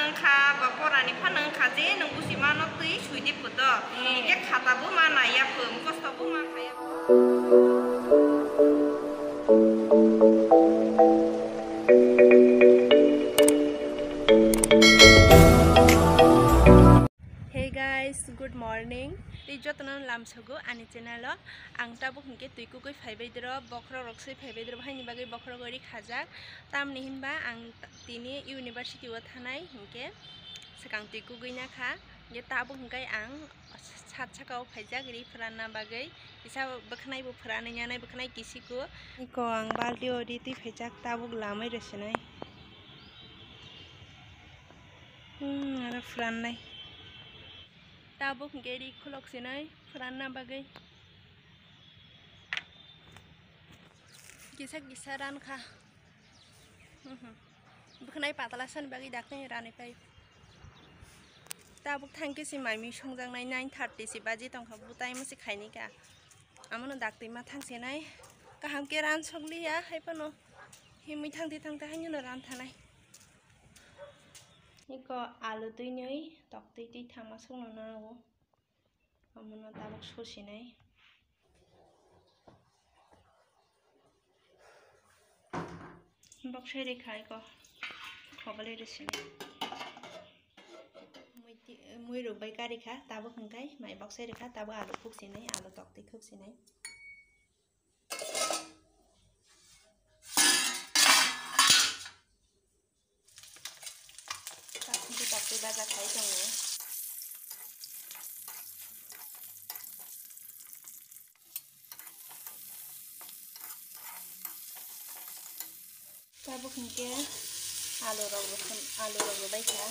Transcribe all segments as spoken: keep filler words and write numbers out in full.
Wngkha ba porani phano wngkha je nwng busi mano twi sui di phuto. Hinkhe khata bo ma naiya pho, mukhostho bo ma khaiya pho. Hey guys, good morning. Tei jotono lamsogo ani channel o. Ang tabuk hinkhe twi kugui phaibai doro, bokhorok rok sui phaibai doro, haini bagwi bokhorok ori khajak. Tamni hinba ang t-, tini university o thanai hinkhe swkang twi kugui nakha. Hinkhe tabuk hinkhe ang sat saka o phaijak ri phwranna bagwi. Kisa bwkhnai bo phwranwi yanai, bwkhnai kisiku. Iko ang balti o ri twi phaijak, tabuk lamai rw sinai. Hmm, aro phwrannai. Tabuk hinkhe ri khulok sinai phwranna bagwi. Kisa kisa rankha. Mhm. Bwkhnai patala sani bagwi dakti rani pai. Tabuk thangkhe si mai mui songjaknai nine thirty si baji tongkha, bo time o si khaini ka. Amono dakti ma thangsinai. Kaham khe ran sokliya hai phano. Himui thangti thangti haino ran thanai. Iko alu twi nwi tok twi twi thangma songno nango. Omono tabuk susinai. Bok sai rikha iko. Khobolwi rwsinai. Mui ti-, mui rwbai karikha, tabuk hwnkhe mai bok sai rikha, tabuk alu khuksinai, alu tok twi khuksinai. Tabuk hwnkhe tok twi baja khai tongo. Tabuk hwnkhe alu rok rw-, alu rok rwbai kha.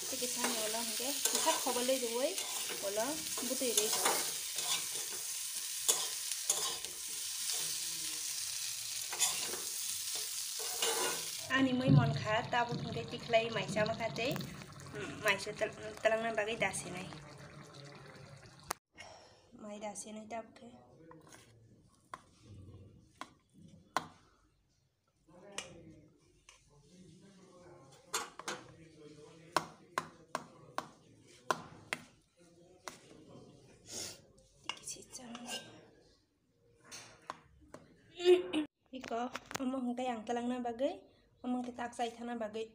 Tei kisa ni ulo hwnkhe kisa khobolwi rwui ulo bwtwi rwi kha. Ani mui mon kha, tabuk hwnkhe tikhlai mai chama kha tei, mm, mai se twlangna bagwi dasinai. Mai dasinai tabuk khe. Iko, omo hwnkhe ang twlangna bagwi, omo hwnkhe tak chai thana bagwi.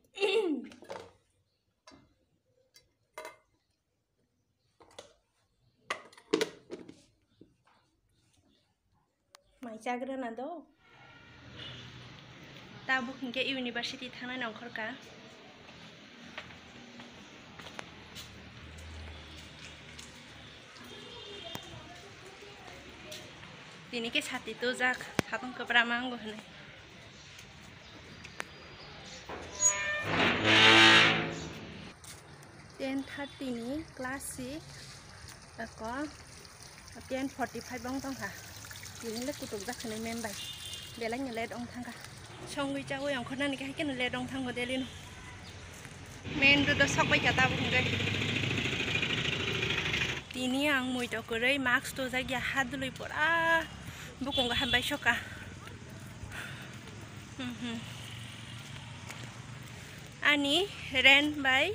Mai chagrana do. Tabuk hinkhe university thangnani ongkhorkha. Tini khe sati tujak, satung kwbra mango hwnwi. Ten thirty ni class si, eko ten forty five wng tongkha. Tini le kutuk jak hwnwi mem bai. Belai no late wng thangkha. Songwi chawi ongkhornani khe hai kheno late wng thango daily no. Main road o sok bai kha tabuk hwnkhe. Tini ang mui to kwrwi mask tujak ya, ha dului pura bukungo hambai soka. Hmm, hmm. Ani rent bai,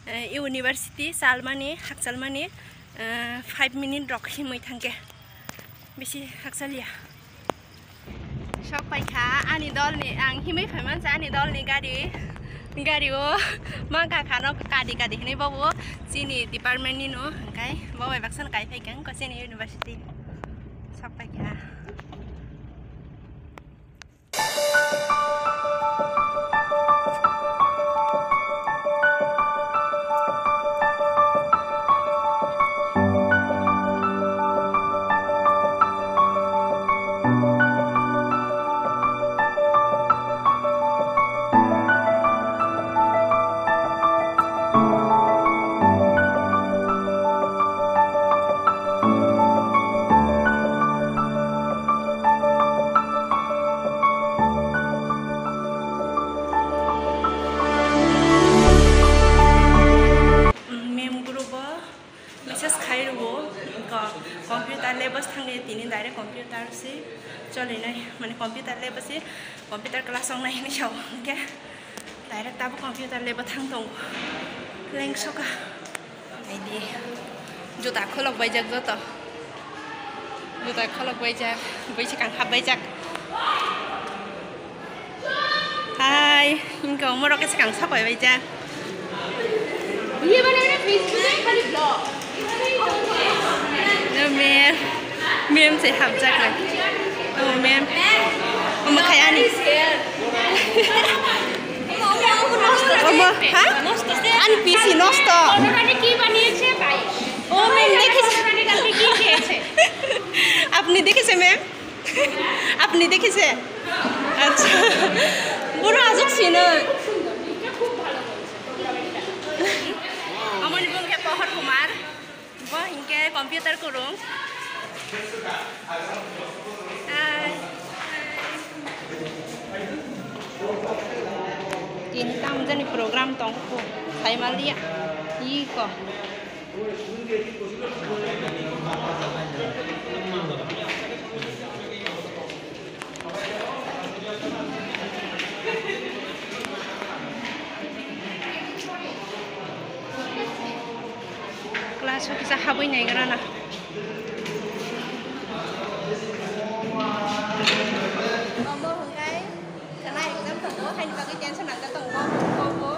eh, university salmani, hakchalmani, eh, five minute rok himwi thangkhe. Bisi hakchaliya. Sok paikha ani dolni, ang himwi phaimansa ani dolni gari, gari o ma kakhano kadi kadi hinwi bobo chini department ni no, hwnkhe bo bai baksa no kai phaikha wngkha chini university. Sok paikha. Mem group o message khai rwo, ko computer lab o thangwi tini direct computer se cholinai, mane computer lab o se computer class wngnai hinwi sao, hwnkhe Direct tabuk computer lab o thang tongo. Lengsoka. Aidi. Juta kholok baijak joto. Juta kholok baijak. Bui swkang hap baijak. Hai, wngkha omorok khe swkang sapai baijak. ये वाला ना Facebook में खाली vlog। No, ma'am. Ma'am se hamjak nai. Oh, ma'am. Omo khai ani. Omo, ha? Ani P C nosto. ওখানে কি বানিয়েছে ভাই? Oh, ma'am, দেখেছে। ওখানে কালকে কি খেয়েছে? আপনি দেখেছে, ma'am? আপনি দেখেছে? আচ্ছা। বুড়ো আজক সিনো। Amoni bung khe Pohor Kumar. Bo hinkhe computer kurung. Hai. Tini tamo jani program tongkho. Saimanliya. Iko. Class o kisa habwi naigra na. Omo hwnkhe khwna exam tongo, haini bagwi tension nangjak tongo bo, bo, bo.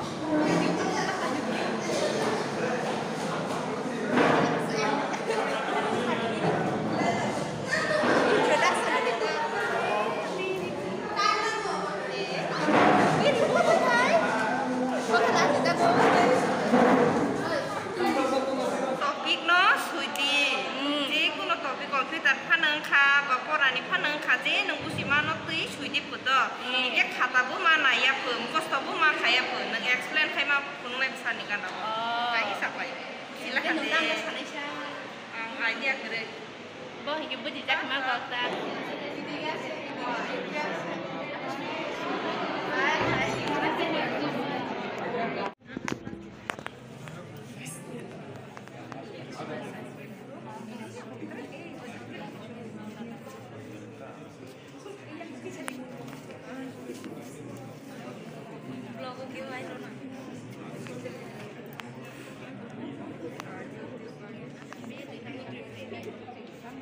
Topic no suidi. Hmm. Je kuno topic computer phano wngkha, ba porani phano wngkha, je nwng buji mano twi suidi phuto. Hmm. Hingke khata bo ma naiya pho, mukhostho bo ma khaiya pho, nwng explain khai ma phunuknai bwsani gana bo. Oh. Kaisa pai. Sila hingke nwng hande. Tamo sanai sa. Ang idea kwrwi. Bo hingke bujijak ma kok ta.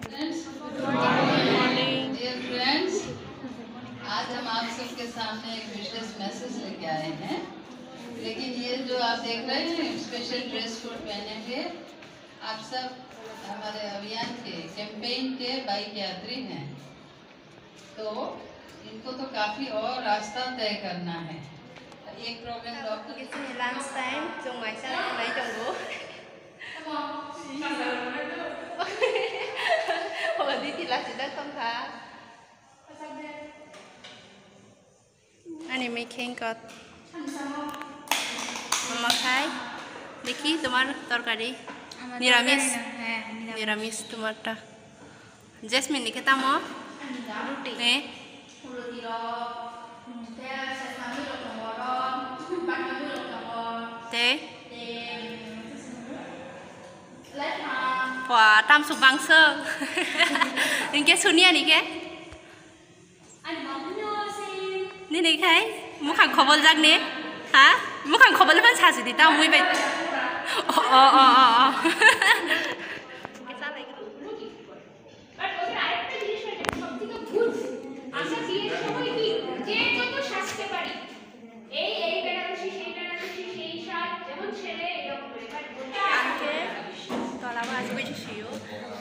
Friends, good morning. Dear friends, आज हम आप सबके सामने एक विशेष मैसेज लेके आए हैं। लेकिन ये जो आप देख रहे हैं, स्पेशल ड्रेस कोड पहने हुए, आप सब हमारे अभियान के, कैंपेन के बाइक यात्री हैं। तो इनको तो काफी और रास्ता तय करना है। एक problem doctor Kisa ni lunch time, chwng maisa nai tongo. O, diti lachijak tongkha. Ani mekheng kot. Mama khai. Dekhi tomar torkari. Niramis. Niramis tomarta. Jasmine ni khe tamo? Ruti. Eh? Tei? Pua, tamsuk bangso. Hingke Sonia ni khe? Nini khai? Mukhang khoboljak ni? Ha? Mukhang khobol phan sajidi, tamo mui bai. O, o, o, o, o. But ওদের আরেকটা জিনিস হয়ে থাকে, সব থেকে ভুল। আমরা বিয়ের সময় কি যে যত সাজতে পারি, এই, এই বেনারসি, সেই বেনারসি, সেই শাড়ি, যেমন ছেলে এরকম করে। But ওটা Ang khe tola o asugwi se sio,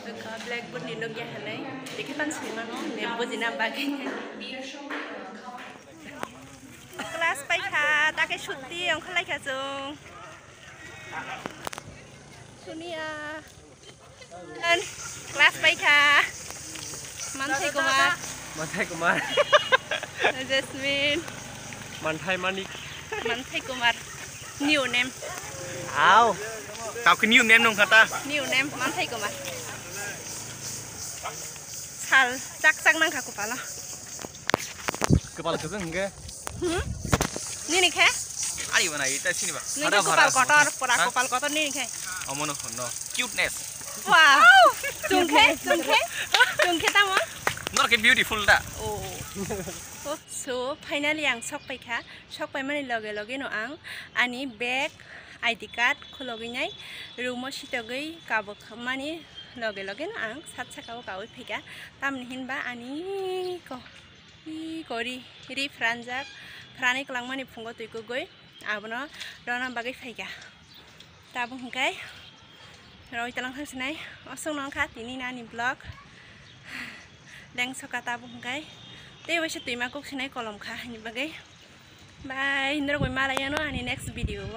wngkha blackboard ni nukya hinwi, tei khe phano swi mano, mem bujina bagwi. Class paikha, ta khe sutti ongkhorlaikha chwng. Suniya. Class paikha. Manthai Kumar. Manthai Kumar. Jasmine. Manthai Manik. Manthai Kumar. New name. Aw. Tao khe new name nung kata. New name Manthai Kumar. Sal chak chak nang kha kupalo. Kupalo khe hwnkhe. Hmm? Nini khe? Ari wana ita sini ba. Nini hara kupal hara kotor, pura hah? Kupal kotor nini khe. Omono honno. Cuteness. Wow. Chwng khe, chwng khe. Chwng khe tamo? Nor khe beautiful da. Oh. Oh, so finally ang sok paikha. Sok paimani loge loge no ang ani bag, I D card khulogwi nai room o sitogwi kabuk mani loge loge no ang sat saka o kawi phaikha. Tamni hinba ani ko, i kori ri phranjak, phrani kwlangmani phungo twi kugwi abono rona bagwi phaikha. Tabuk hwnkhe roi talang thang sinai, osok no wngkha tini nani vlog. Leng soka tabuk hwnkhe tei waisa twima kuk sinai kolom kha hini bagwi. Bye, norok bai malai ano ani next video o.